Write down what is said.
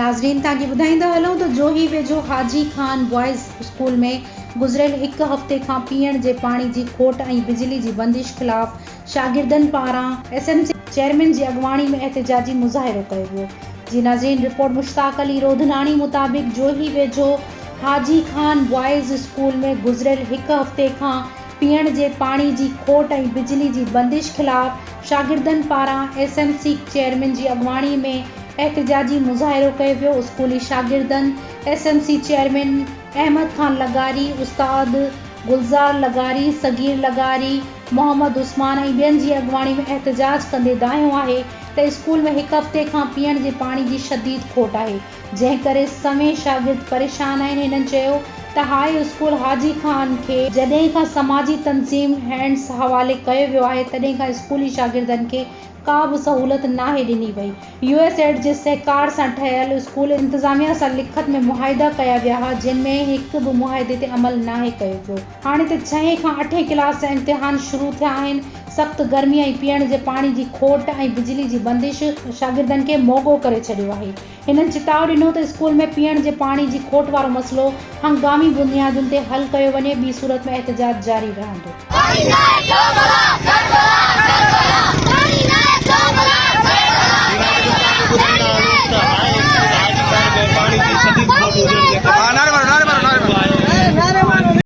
ناظرين توهان کي ٻڌائيندا هلون ته جوهي ويجهو حاجي خان بوائز اسڪول ۾ گذريل هڪ هفتي کان پيئڻ جي پاڻي جي کوٽ ۽ بجلي جي بندش خلاف شاگردن پاران ايس ايم سي چيئرمين جي اڳواڻي ۾ احتجاجي مظاهرو ڪيو ويو جي ناظرين رپورٽ مشتاق علي روڌناڻي مطابق جوهي ويجهو حاجي خان بوائز اسڪول ۾ گذريل هڪ هفتي کان پيئڻ جي پاڻي جي کوٽ ۽ بجلي جي بندش خلاف شاگردن پاران ايس ايم سي چيئرمين جي اڳواڻي ۾ احتجاجي مظاهرو ڪيو ويو، اسڪولي شاگردن S M C chairman Ahmed Khan لغاري، استاد گلزار لغاري، صغير لغاري، محمد عثمان ۽ ٻين جي اڳواڻي ۾ احتجاج ڪندي دانهيو آهي ته اسڪول ۾ هڪ هفتي کان پيئڻ جي پاڻي جي شديد کوٽ آهي جنهن ڪري سوين شاگرد پريشان آهن هنن چيو ته هاء اسڪول حاجي خان کي جڏهن کان سماجي تنظيم هينڊس حوالي ڪيو ويو آهي تڏهن کان اسڪولي شاگردن کي ڪا به سهولت ناهي ڏني وئي يو ايس ايڊ جي سهڪار سان ٺهيل اسڪول انتظاميا سان لکت ۾ معاهدا ڪيا ويا ها جن ۾ هڪ به معاهدي تي عمل ناهي ڪيو ويو هاڻي ته ڇهين کان اٺين ڪلاس جا امتحان شروع ٿيا آهن سخت گرمي ۽ پيئڻ جي پاڻي جي کوٽ ۽ بجلي جي بندش شاگردن کي موڳو ڪري ڇڏيو آهي. هنن چتاء ڏنو ته اسڪول ۾ پيئڻ جي پاڻي جي کوٽ وارو مسئلو هنگامي بنيادن تي حل ڪيو وڃي ٻي صورت ۾ احتجاج جاري رهندو. پاڻي ناهي جو بلا ڪربلا.